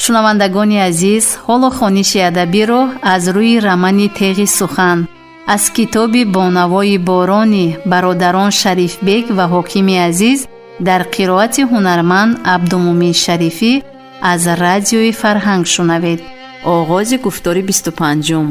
Шунавандагони азиз, ҳоло хониши адабиро аз рӯи романи Теғи сухан аз китоби Бо навои борони бародарон Шарифбек ва Ҳокими Азиз дар қироати ҳунарманд Абдумумин Шарифӣ аз Радиои Фарҳанг шунавед. Оғози гуфтори 25-ум.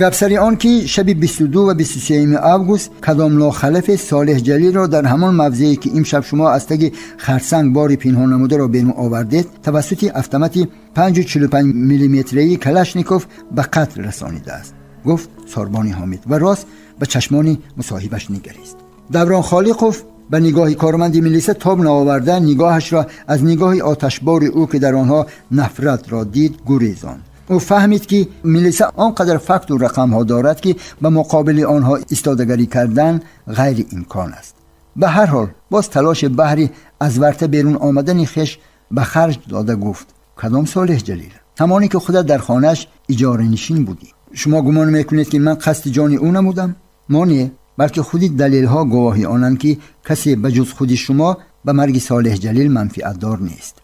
Гап сари он ки шаби 22 ва 23 август кадом нохалафе Солеҳ Ҷалилро дар ҳамон мавзее ки имшаб шумо аз таги харсанг бори пинҳон намударо берун овардед, тавассути автомати 5,45 миллиметраи Калашников ба қатл расонидааст, гуфт сорбони Ҳомид ва рост ба чашмони мусоҳибаш нигарист. Даврон Холиқов ба нигоҳи корманди милиса тоб наоварда, нигоҳашро аз нигоҳи оташбори ӯ, ки дар онҳо нафратро дид, гурезонд. Ӯ фаҳмид, ки милиса он қадар факту рақамҳо дорад, ки ба муқобили онҳо истодагарӣ кардан ғайриимкон аст. Ба ҳар ҳол боз талоши баҳри аз варта берун омадани хеш ба харҷ дода гуфт: кадом Солеҳ Ҷалил? Ҳамоне ки худат дар хонааш иҷоранишин будӣ. Шумо гумон мекунед, ки ман қасди ҷони ӯ намудам? Мо не, балки худи далелҳо гувоҳи онанд, ки касе ба ҷуз худи шумо ба марги Солеҳ Ҷалил манфиатдор нест.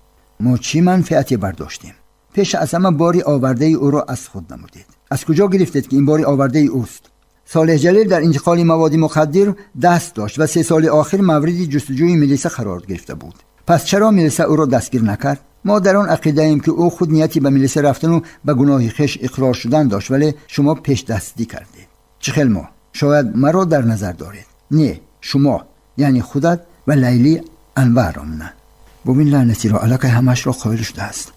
Мо чӣ манфиате бардоштем? Пеш аз ҳама бори овардаи ӯро аз худ намудед. Аз куҷо гирифтед, ки ин бори овардаи ӯст? Солеҳ Ҷалил дар интиқоли маводи мухаддир даст дошт ва 3 соли охир мавриди ҷустуҷӯи милиса қарор гирифта буд. Пас чаро милиса ӯро дастгир накард? Мо дар он ақидаем, ки ӯ худ нияти ба милиса рафтану ба гуноҳи хеш иқрор шудан дошт, вале шумо пешдастӣ кардед. Чӣ хел мо? Шояд маро дар назар доред? Не, шумо, яъне худат ва Лайли Анваровна. Бубин, лаънатиро, аллакай ҳамаашро қоил шудааст.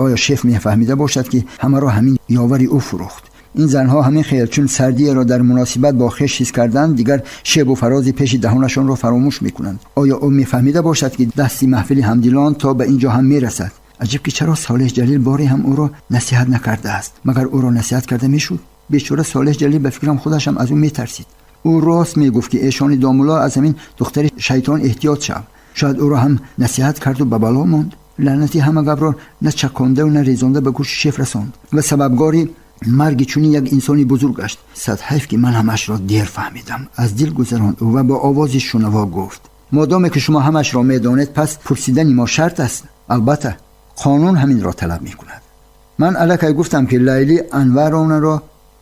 Оё шеф мефаҳмида бошад, ки ҳамаро ҳамин ёвари ӯ фурӯхт? Ин занҳо ҳамин хел чун сардиеро дар муносибат бо хеш ҳис карданд, дигар шебу фарози пеши даҳонашонро фаромӯш мекунанд. Оё ӯ мефаҳмида бошад, ки дасти маҳфили ҳамдилон то ба ин ҷо ҳам мерасад? Аҷиб, ки чаро Солеҳ Ҷалил боре ҳам ӯро насиҳат накардааст? Магар ӯро насиҳат карда мешуд? Бечора Солеҳ Ҷалил ба фикрам худаш ҳам аз ӯ метарсид. Ӯ рост мегуфт, ки эшони домулло аз ҳамин духтари шайтон эҳтиёт шав. Шояд ӯро ҳам насиҳат карду ба бало монд. Лаънати ҳама гапро на чакондаву на резонда ба гӯши шеф расонд ва сабабгори марги чунин як инсони бузург гашт. Сад ҳайф, ки ман ҳамаашро дер фаҳмидам. Аз дил гузаронд ӯ ва бо овози шунаво гуфт: модоме ки шумо ҳамаашро медонед, пас пурсидани мо шарт аст. Албатта, қонун ҳаминро талаб мекунад. Ман аллакай гуфтам, ки Лайли Анваровнаро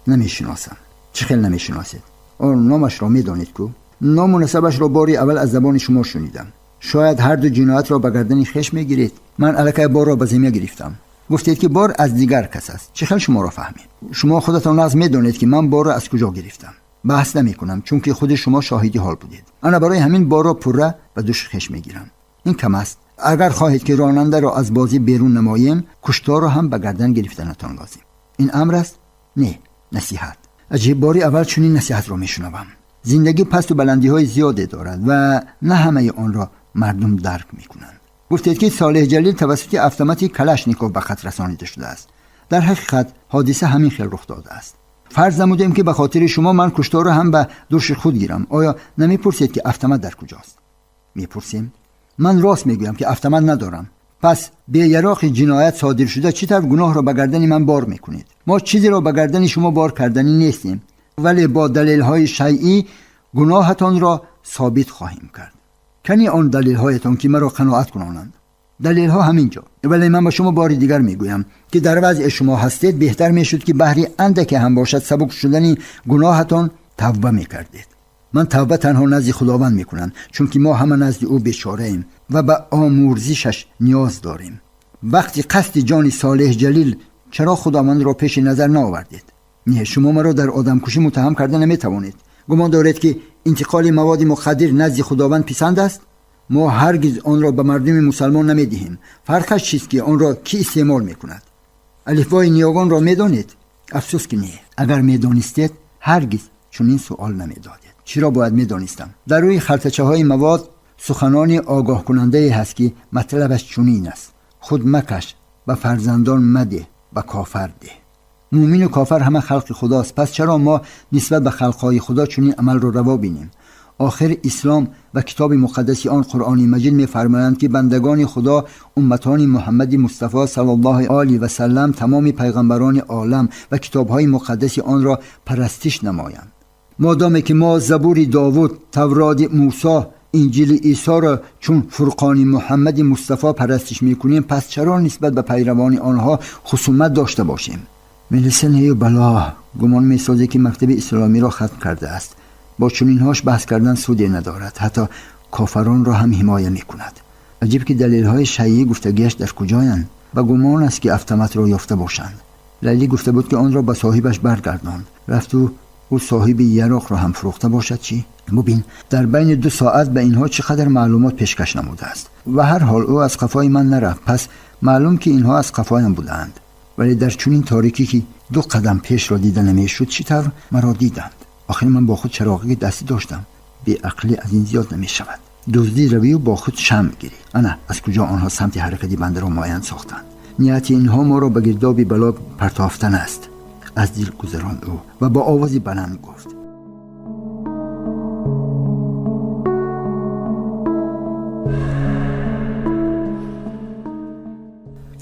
намешиносам. Чӣ хел намешиносед? Он номашро медонед ку? Ному насабашро бори аввал аз забони шумо шунидам. Шояд ҳар ду ҷиноятро ба гардани хеш мегиред. Ман аллакай борро ба зимма гирифтам. Гуфтед, ки бор аз дигар кас аст. Чӣ хел шуморо фаҳмед? Шумо худатон нағз медонед, ки ман борро аз куҷо гирифтам. Баҳс намекунам, чунки худи шумо шоҳиди ҳол будед. Ана барои ҳамин борро пурра ба души хеш мегирам. Ин кам аст. Агар хоҳед, ки ронандаро аз бозӣ берун намоем, кушторро ҳам ба гардан гирифтанатон лозим. Ин амр аст? Не, насиҳат. Аҷиб, бори аввал чунин насиҳатро мешунавам. Зиндагӣ пасту баландиҳои зиёде дорад ва на ҳамаи онро мардум дарк мекунанд. Гуфтед, ки Солеҳ Ҷалил тавассути автомати Калашников ба хат расонида шудааст. Дар ҳақиқат ҳодиса ҳамин хел рух додааст. Фарз намудем, ки ба хотири шумо ман кушторро ҳам ба души худ гирам. Оё намепурсед, ки автомат дар куҷост? Мепурсем. Ман рост мегӯям, ки автомат надорам. Пас беяроқи ҷиноят содир шуда чӣ тавр гуноҳро ба гардани ман бор мекунед? Мо чизеро ба гардани шумо бор карданӣ нестем, вале бо далелҳои шайъӣ гуноҳатонро собит хоҳем кард. Кани он далелҳоятон, ки маро қаноат кунонанд? Далелҳо ҳамин ҷо. Вале ман ба шумо бори дигар мегӯям, ки дар вазъи шумо ҳастед, беҳтар мешуд, ки баҳри андаке ҳам бошад сабук шудани гуноҳатон тавба мекардед. Ман тавба танҳо назди Худованд мекунам, чунки мо ҳама назди ӯ бечораем ва ба омӯрзишаш ниёз дорем. Вақти қасди ҷони Солеҳ Ҷалил чаро Худовандро пеши назар наовардед? Не, шумо маро дар одамкушӣ муттаҳам карда наметавонед. Гумон доред, ки интиқоли маводи мухаддир назди Худованд писанд аст? Мо ҳаргиз онро ба мардуми мусалмон намедиҳем. Фарқаш чист, ки онро кӣ истеъмол мекунад? Алифбои ниёгонро медонед? Афсӯс, ки не. Агар медонистед, ҳаргиз чунин суол намедодед. Чиро бояд медонистам? Дар рӯи халтачаҳои мавод суханони огоҳкунандае ҳаст, ки матлабаш чунин аст: худ макаш, ба фарзандон мадеҳ, ба кофар деҳ. Мӯмин ва кофар ҳама халқи худост, пас чаро мо нисбат ба халқҳои худо чунин амалро раво бинем? Охир ислом ва китоби муқаддаси он Қуръони Маҷид мефармоянд, ки бандагони худо умматони Муҳаммади Мустафо саллаллоҳу алайҳи васаллам тамоми пайғамбарони олам ва китобҳои муқаддаси онро парастиш намоянд. Модоме ки мо Забури Довуд, Тавроти Мусо, Инҷили Исоро чун Фурқони Муҳаммади Мустафо парастиш мекунем, пас чаро нисбат ба пайравони онҳо хусумат дошта бошем? Милиса нею бало гумон месозад, ки мактаби исломиро хатм кардааст. Бо чунинҳош баҳс кардан суде надорад, ҳатто кофаронро ҳам ҳимоя мекунад. Аҷиб ки далелҳои шайъӣ гуфтагиаш дар куҷоянд? Ба гумон аст, ки автоматро ёфта бошанд. Лайлӣ гуфта буд, ки онро ба соҳибаш баргардонд. Рафту ӯ соҳиби яроқро ҳам фурӯхта бошад чӣ? Бубин, дар байни 2 соат ба инҳо чӣ қадар маълумот пешкаш намудааст. Ва ҳар ҳол ӯ аз қафои ман нарафт, пас маълум ки инҳо аз қафоям будаанд. Вале дар чунин торикӣ, ки 2 қадам пешро дида намешуд, чӣ тавр маро диданд? Охир ман бо худ чароғи дастӣ доштам. Беақлӣ аз ин зиёд намешавад. Дуздӣ равию бо худ шам гирӣ. Ана аз куҷо онҳо самти ҳаракати бандаро муайян сохтанд. Нияти инҳо моро ба гирдоби бало партофтан аст. Аз дил гузаронд ӯ ва бо овози баланд гуфт: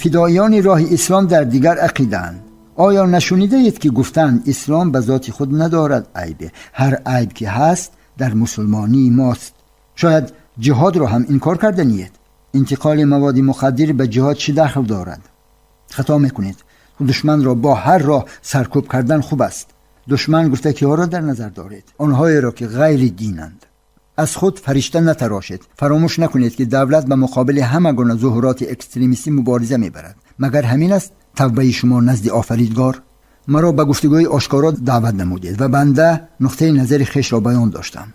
фидоиёни роҳи ислом дар дигар ақидаанд. Оё нашунидаед, ки гуфтанд ислом ба зоти худ надорад айбе, ҳар айб ки ҳаст дар мусулмонии мост? Шояд ҷиҳодро ҳам инкор карда ниед. Интиқоли маводи мухаддир ба ҷиҳод чӣ дахл дорад? Хато мекунед. Душманро бо ҳар роҳ саркӯб кардан хуб аст. Душман гуфта киҳоро дар назар доред? Онҳоеро ки ғайри динанд. Аз худ фаришта натарошед. Фаромӯш накунед, ки давлат ба муқобили ҳама гуна зуҳуроти экстремистӣ мубориза мебарад. Магар ҳамин аст тавбаи шумо назди офаридгор? Маро ба гуфтугӯи ошкоро даъват намудед ва банда нуқтаи назари хешро баён доштам.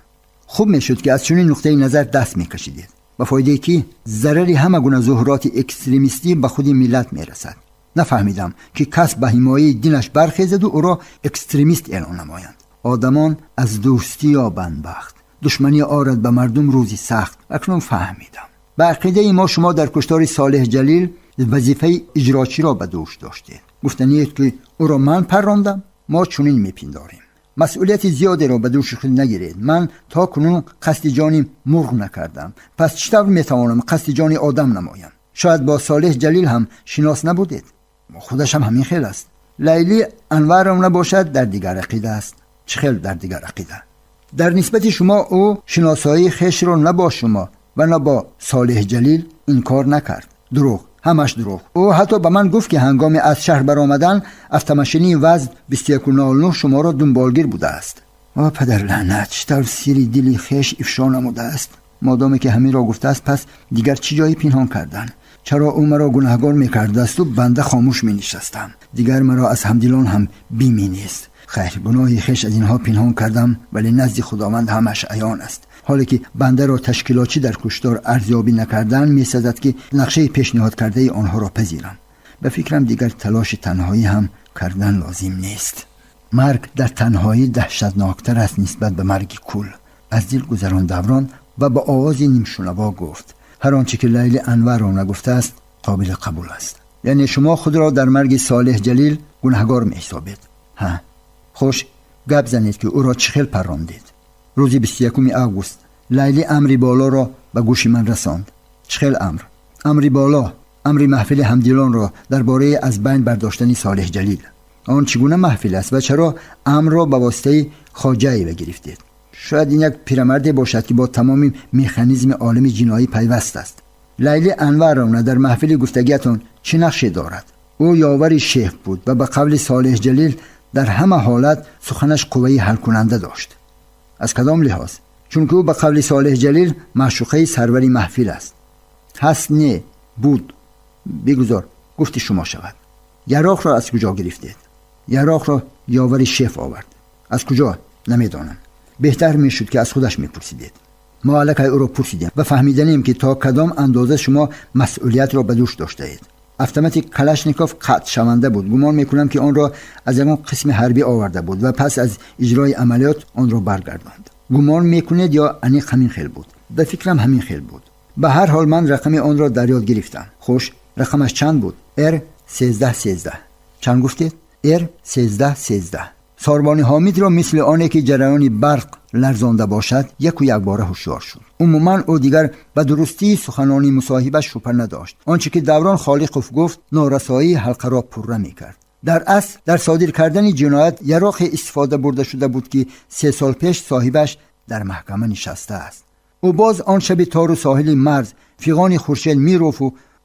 Хуб мешуд, ки аз чунин нуқтаи назар даст мекашидед. Ба фоидаи ки зарари ҳама гуна зуҳуроти экстремистӣ ба худи миллат мерасад. Нафаҳмидам, ки кас ба ҳимояи динаш бархезаду ӯро экстремист эълон намоянд. Одамон аз дӯстӣ ёбанд бахт, душманӣ орад ба мардум рӯзи сахт. Акнун фаҳмидам. Ба ақидаи мо шумо дар куштори Солеҳ Ҷалил вазифаи иҷрочиро ба дӯш доштед. Гуфтаниед, ки ӯро ман паррондам? Мо чунин мепиндорем. Масъулияти зиёдеро ба дӯши худ нагиред. Ман то кунун қасди ҷони мурғ накардам, пас чӣ тавр метавонам қасди ҷони одам намоям? Шояд бо Солеҳ Ҷалил ҳам шинос набудед. Худаш ҳам ҳамин хел аст. Лайлӣ Анваровна бошад дар дигар ақида аст. Чӣ хел дар дигар ақида? Дар нисбати шумо ӯ шиносоии хешро на бо шумо ва на бо Солеҳ Ҷалил инкор накард. Дурӯғ, ҳамаш дурӯғ. Ӯ ҳатто ба ман гуфт, ки ҳангоми аз шаҳр баромадан автомашинии вазн 2109 шуморо дунболгир будааст. О падар лаънат, чӣ тавр сири дили хеш ифшо намудааст? Модоме ки ҳаминро гуфтааст, пас дигар чӣ ҷое пинҳон кардан? Чаро ӯ маро гунаҳгор мекардасту банда хомӯш менишастам? Дигар маро аз ҳамдилон ҳам биме нест. Хайр, гуноҳи хеш аз инҳо пинҳон кардам, вале назди худованд ҳамаш аён аст. Ҳоле ки бандаро ташкилотчӣ дар куштор арзёбӣ накардан, месазад, ки нақшаи пешниҳод кардаи онҳоро пазирам. Ба фикрам дигар талоши танҳоӣ ҳам кардан лозим нест. Марг дар танҳоӣ даҳшатноктар аст нисбат ба марги кул. Аз дил гузарон даврон ва ба овози нимшунаво гуфт: ҳар он чӣ ки Лайли Анваровна гуфтааст қобили қабул аст. Яъне шумо худро дар марги Солеҳ Ҷалил гунаҳгор меҳисобед. Ҳа, хуш гап занед, ки ӯро чӣ хел паррондед. Рӯзи 21 август Лайли амри болоро ба гӯши ман расонд. Чӣ хел амр? Амри боло, амри маҳфили ҳамдилонро дар бораи аз байн бардоштани Солеҳ Ҷалил. Он чӣ гуна маҳфил аст ва чаро амрро ба воситаи Хоҷаева гирифтед? Шояд ин як пирамарде бошад, ки бо тамоми механизми олами ҷиноӣ пайваст аст. Лайли Анваровна дар маҳфили гуфтагиятон чӣ нақше дорад? Ӯ ёвари шеф буд ва ба қавли Солеҳ Ҷалил дар ҳама ҳолат суханаш қувваи ҳалкунанда дошт. Аз кадом лиҳоз? Чунки ӯ ба қавли Солеҳ Ҷалил маъшуқаи сарвари маҳфил аст. Ҳаст не, буд. Бигузор гуфти шумо шавад. Яроқро аз куҷо гирифтед? Яроқро ёвари шеф овард. Аз куҷо? Намедонам. Беҳтар мешуд, ки аз худаш мепурсидед. Мо аллакай ӯро пурсидем ва фаҳмиданем, ки то кадом андоза шумо масъулиятро ба дӯш доштаед. Автомати Калашников қатъшаванда буд. Гумон мекунам, ки онро аз ягон қисми ҳарбӣ оварда буд ва пас аз иҷрои амалиёт онро баргардонд. Гумон мекунед ё аниқ ҳамин хел буд? Ба фикрам ҳамин хел буд. Ба ҳар ҳол ман рақами онро дар ёд гирифтам. Хуш, Рақамаш чанд буд? Р 1313. Чанд гуфтед? Р 1313. Сорбони Ҳомидро мисли оне ки ҷараёни барқ ларзонда бошад, яку якбора ҳушёр шуд. Умуман ӯ дигар ба дурустии суханони мусоҳиба шубҳа надошт. Он чӣ ки Даврон Холиқов гуфт, норасоии ҳалқаро пурра мекард. Дар асл дар содир кардани ҷиноят яроқе истифода бурда шуда буд, ки 3 сол пеш соҳибаш дар маҳкама нишастааст. Ӯ боз он шаби тору соҳили марз, фиғони Хуршед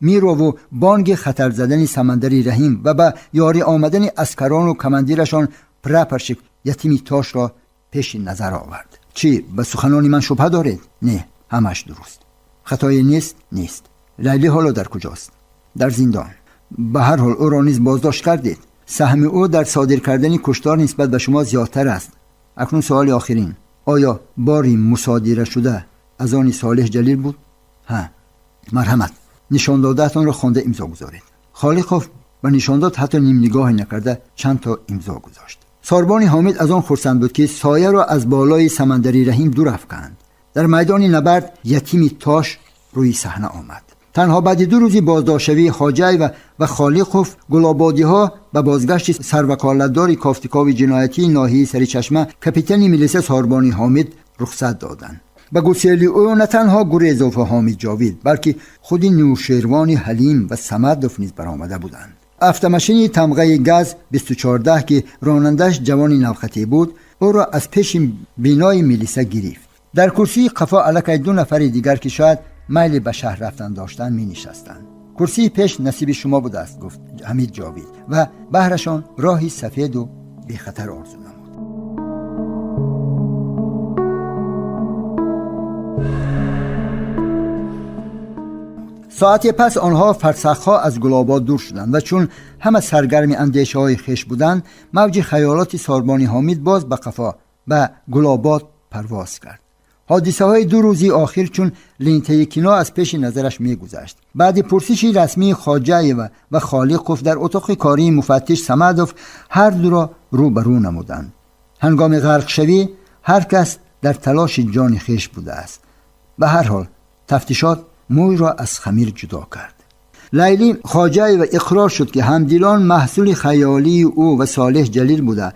Мирову бонги хатар задани Самандари Раҳим ва ба ёрӣ омадани аскарону командирашон прапорщик Ятими Тошро пеши назар овард. Чӣ, ба суханони ман шубҳа доред? Не, ҳамаш дуруст. Хатое нест? Нест. Лайлӣ ҳоло дар куҷост? Дар зиндон. Ба ҳар ҳол ӯро низ боздошт кардед. Саҳми ӯ дар содир кардани куштор нисбат ба шумо зиёдтар аст. Акнун суоли охирин: оё бори мусодира шуда аз они Солеҳ Ҷалил буд? Ҳа. Марҳамат, нишондодаатонро хонда имзо гузоред. Холиқов ба нишондод ҳатто нимнигоҳе накарда чанд то имзо гузошт. Сорбони Ҳомид аз он хурсанд буд, ки сояро аз болои Самандари Раҳим дур афканд. Дар майдони набард Ятими Тош рӯи саҳна омад. Танҳо баъди 2 рӯзи боздоштшавии Хоҷаева ва Холиқов, гулободиҳо ба бозгашти сарваколатдори кофтикови ҷиноятии ноҳияи Саричашма капитани милиса Сорбони Ҳомид рухсат доданд. Ба гусели ӯ на танҳо Гурезов ва Ҳомид Ҷовид, балки худи Нӯшервони Ҳалим ва Самадов низ баромада буданд. Автомашини тамғаи ГАЗ 214, ки ронандаш ҷавони навхатӣ буд, ӯро аз пеши бинои милиса гирифт. Дар курсии қафо аллакай 2 нафари дигар, ки шояд майли ба шаҳр рафтан доштанд, менишастанд. Курсии пеш насиби шумо будааст, гуфт Ҳамид Ҷовид ва баҳрашон роҳи сафеду бехатар орзу намуд. Соате пас онҳо фарсахҳо аз Гулобод дур шуданд ва чун ҳама саргарми андешаҳои хеш буданд, мавҷи хаёлоти Сорбони Ҳомид боз ба қафо ба Гулобод парвоз кард. Ҳодисаҳои 2 рӯзи охир чун лентаи кино аз пеши назараш мегузашт. Баъди пурсиши расмии Хоҷаева ва Холиқов дар утоқи кории муфаттиш Самадов ҳар дуро рӯ ба рӯ намуданд. Ҳангоми ғарқшавӣ ҳар кас дар талоши ҷони хеш будааст. Ба ҳар ҳол тафтишот мӯйро аз хамир ҷудо кард. Лайлӣ Хоҷаева иқрор шуд, ки ҳамдилон маҳсули хаёлии ӯ ва Солеҳ Ҷалил буда,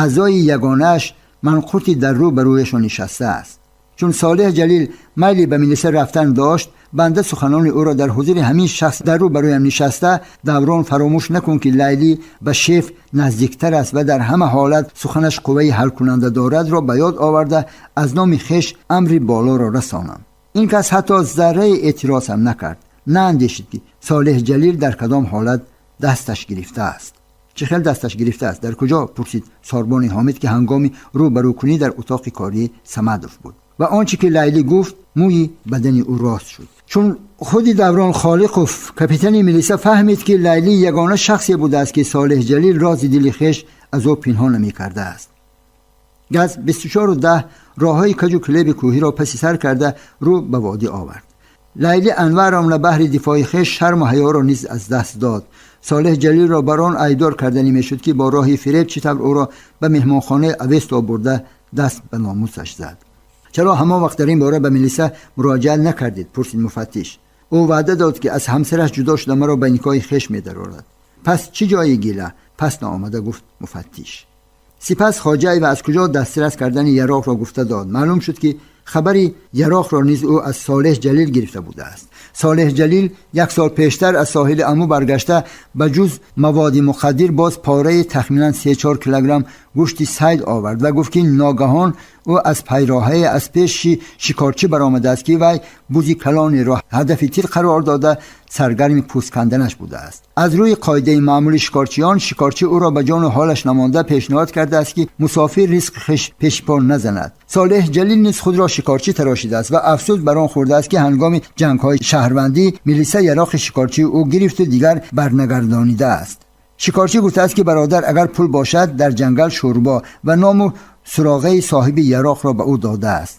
аъзои ягонааш манқурти дар рӯ ба рӯяшон нишастааст. Чун Солеҳ Ҷалил майли ба милиса рафтан дошт, банда суханони ӯро дар ҳузури ҳамин шахс дар рӯ ба рӯям нишаста, Даврон, фаромӯш накун, ки Лайлӣ ба шеф наздиктар аст ва дар ҳама ҳолат суханаш қувваи ҳалкунанда дорад, ро ба ёд оварда аз номи хеш амри болоро расонам. Ин кас ҳатто зарраи эътироз ҳам накард. Наандешид, ки Солеҳ Ҷалил дар кадом ҳолат дасташ гирифтааст. Чӣ хел дасташ гирифтааст? Дар куҷо? Пурсид Сорбони Ҳомид, ки ҳангоми рӯбарӯкунӣ дар утоқи кории Самадов буд. Ва он чӣ ки Лайлӣ гуфт, мӯи бадани ӯ рост шуд. Чун худи Даврон Холиқов, капитани милиса, фаҳмид, ки Лайлӣ ягона шахсе будааст, ки Солеҳ Ҷалил рози дили хеш аз ӯ пинҳон намекардааст. ГАЗ 2410 роҳҳои каҷу килеби кӯҳиро паси сар карда рӯ ба водӣ овард. Лайлӣ Анваровна баҳри дифои хеш шарму ҳаёро низ аз даст дод. Солеҳ Ҷалилро бар он айбдор карданӣ мешуд, ки бо роҳи фиреб чӣ тавр ӯро ба меҳмонхонаи Авесто бурда даст ба номусаш зад. Чаро ҳамон вақт дар ин бора ба милиса муроҷиат накардед? Пурсид муфаттиш. Ӯ ваъда дод, ки аз ҳамсараш ҷудо шуда маро ба никоҳи хеш медарорад. Пас чӣ ҷои гила? Пас наомада гуфт муфаттиш. Сипас Хоҷаева аз куҷо дастрас кардани яроқро гуфта дод. Маълум шуд, ки хабари яроқро низ ӯ аз Солеҳ Ҷалил гирифта будааст. Солеҳ Ҷалил 1 сол пештар аз соҳили Аму баргашта ба ҷуз маводи мухаддир боз пораи тахминан 3-4 килограмм гӯшти сайд овард ва гуфт, ки ногаҳон ӯ аз пайроҳае аз пеши шикорчӣ баромадааст, ки вай бузи калонеро ҳадафи тир қарор дода саргарми пӯст канданаш будааст. Аз рӯи қоидаи маъмули шикорчиён, шикорчӣ ӯро ба ҷону ҳолаш намонда пешниҳод кардааст, ки мусофир ризқи хеш пеши по назанад. Солеҳ Ҷалил низ худро шикорчӣ тарошидааст ва афсӯс бар он хӯрдааст, ки ҳангоми ҷангҳои шаҳрвандӣ милиса яроқи шикорчии ӯ гирифту дигар барнагардонидааст. Шикорчӣ гуфтааст, ки бародар, агар пул бошад, дар ҷангал шӯрбо, ва ному суроғаи соҳиби яроқро ба ӯ додааст.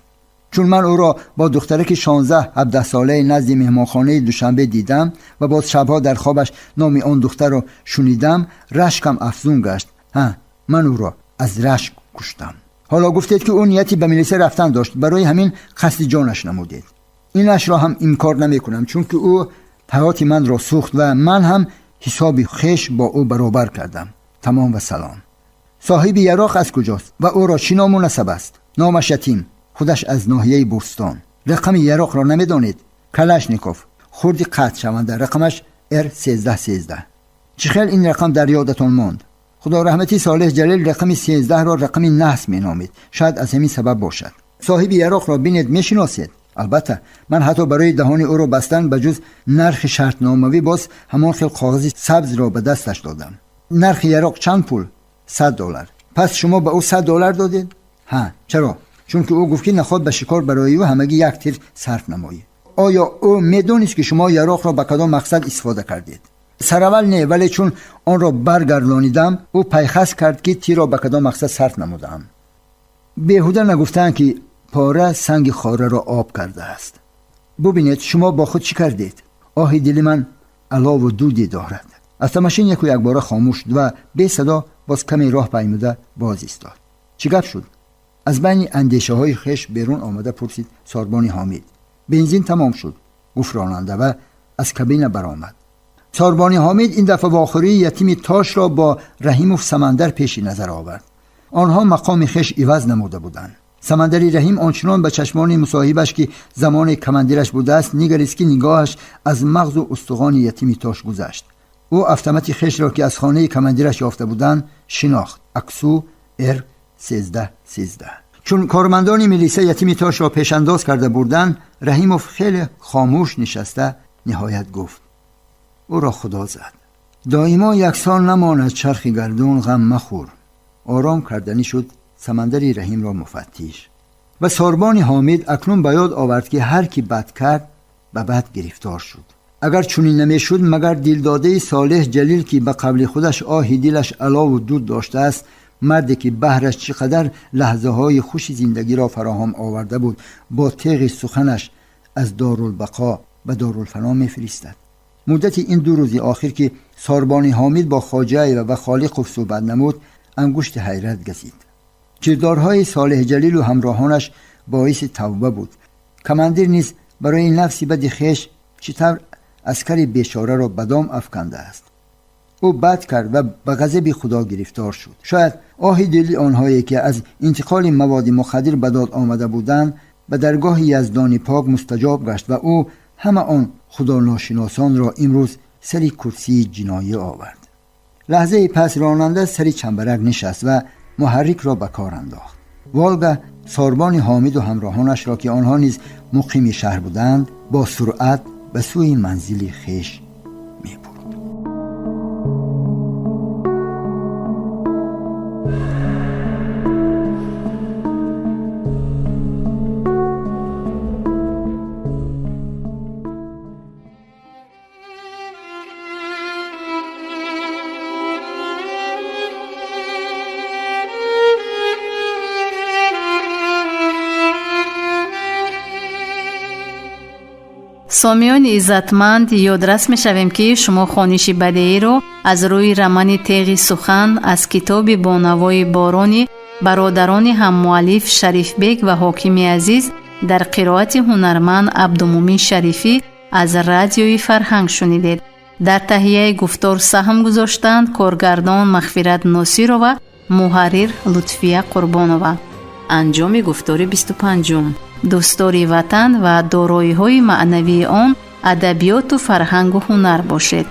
Чун ман ӯро бо духтараки 16-17 солаи назди меҳмонхонаи Душанбе дидам ва боз шабҳо дар хобаш номи он духтарро шунидам, рашкам афзун гашт. Ҳа, ман ӯро аз рашк куштам. Ҳоло гуфтед, ки ӯ нияти ба милиса рафтан дошт, барои ҳамин қасди ҷонаш намудед. Инашро ҳам инкор намекунам, чунки ӯ Ҳаёти манро сӯхт ва ман ҳам ҳисоби хеш бо ӯ баробар кардам. Тамом ва салом. Соҳиби яроқ аз куҷост ва ӯро чӣ ному насаб аст? Номаш Ятим, худаш аз ноҳияи Бӯстон. Рақами яроқро намедонед? Калашников, хурди қатъшаванда, рақамаш Р1313. Чӣ хел ин рақам дар ёдатон монд? Худо раҳматӣ Солеҳ Ҷалил рақами 13-ро рақами наҳс меномид. Шояд аз ҳамин сабаб бошад. Соҳиби яроқро бинед, мешиносед? Албатта, ман ҳатто барои даҳони ӯро бастан ба ҷуз нархи шартномавӣ боз ҳамон хел коғази сабзро ба дасташ додам. Нархи яроқ чанд пул? $100. Пас шумо ба ӯ $100 додед? Ҳа, чаро? Чунки ӯ гуфт, ки наход ба шикор барои ӯ ҳамагӣ як тир сарф намоӣ. Оё ӯ медонист, ки шумо яроқро ба кадом мақсад истифода кардед? Сараввал не, вале чун онро баргардонидам, ӯ пайхас кард, ки тирро ба кадом мақсад сарф намудаам. Беҳуда нагуфтаанд, ки пора санги хораро об кардааст. Бубинед, шумо бо худ чӣ кардед? Оҳи дили ман алову дуде дорад. Автомашин яку якбора хомӯш шуд ва бесадо боз каме роҳ паймуда боз истод. Чӣ гап шуд? Аз байни андешаҳои хеш берун омада пурсид Сорбони Ҳомид. Бензин тамом шуд, гуфт ронанда ва аз кабина баромад. Сорбони Ҳомид ин дафъа вохӯрии Ятими Тошро бо Раҳимов Самандар пеши назар овард. Онҳо мақоми хеш иваз намуда буданд. Самандари Раҳим ончунон ба чашмони мусоҳибаш, ки замоне командираш будааст, нигарист, ки нигоҳаш аз мағзу устухони Ятими Тош гузашт. Ӯ автомати хешро, ки аз хонаи командираш ёфта буданд, шинохт: Аксу Р 1313. Чун кормандони милиса Ятими Тошро пешандоз карда бурданд, Раҳимов хеле хомӯш нишаста ниҳоят гуфт: ӯро Худо зад. Доимо яксон намонад чархи гардун, ғам махӯр. Ором карданӣ шуд Самандари Раҳимро муфаттиш. Ва Сорбони Ҳомид акнун ба ёд овард, ки ҳар ки бад кард, ба бад гирифтор шуд. Агар чунин намешуд, магар дилдодаи Солеҳ Ҷалил, ки ба қавли худаш оҳи дилаш алову дуд доштааст, марде ки баҳраш чӣ қадар лаҳзаҳои хуши зиндагиро фароҳам оварда буд, бо теғи суханаш аз Дорулбақо ба Дорулфано мефиристад? Муддати ин ду рӯзи охир, ки Сорбони Ҳомид бо Хоҷаева ва Холиқов суҳбат намуд, ангушти ҳайрат газид. Кирдорҳои Солеҳ Ҷалилу ҳамроҳонаш боиси тавба буд. Командир низ барои нафси бади хеш чӣ тавр аскари бечораро ба дом афкандааст. Ӯ бад кард ва ба ғазаби Худо гирифтор шуд. Шояд оҳи дили онҳое, ки аз интиқоли маводи мухаддир ба дод омада буданд, ба даргоҳи Яздони пок мустаҷоб гашт ва ӯ ҳама он худоношиносонро имрӯз сари курсии ҷиноӣ овард. Лаҳзаи пас ронанда сари чамбарак нишаст ва муҳаррикро ба кор андохт. Волга Сорбони Ҳомиду ҳамроҳонашро, ки онҳо низ муқими шаҳр буданд, бо суръат ба сӯи манзили хеш мебурд. Сомиёни иззатманд, ёдрас мешавем, ки шумо хониши бадеиро аз рӯи романи Теғи сухан аз китоби Бо навои борони бародарони ҳаммуаллиф Шарифбек ва Ҳокими Азиз дар қироати ҳунарманд Абдумумин Шарифӣ аз Радиои Фарҳанг шунидед. Дар таҳияи гуфтор саҳм гузоштанд коргардон Мағфират Носирова, муҳаррир Лутфия Қурбонова. Анҷоми гуфтори 25-ум. Дӯстдори ватан ва дороиҳои маънавии он, адабиёту фарҳангу ҳунар бошед.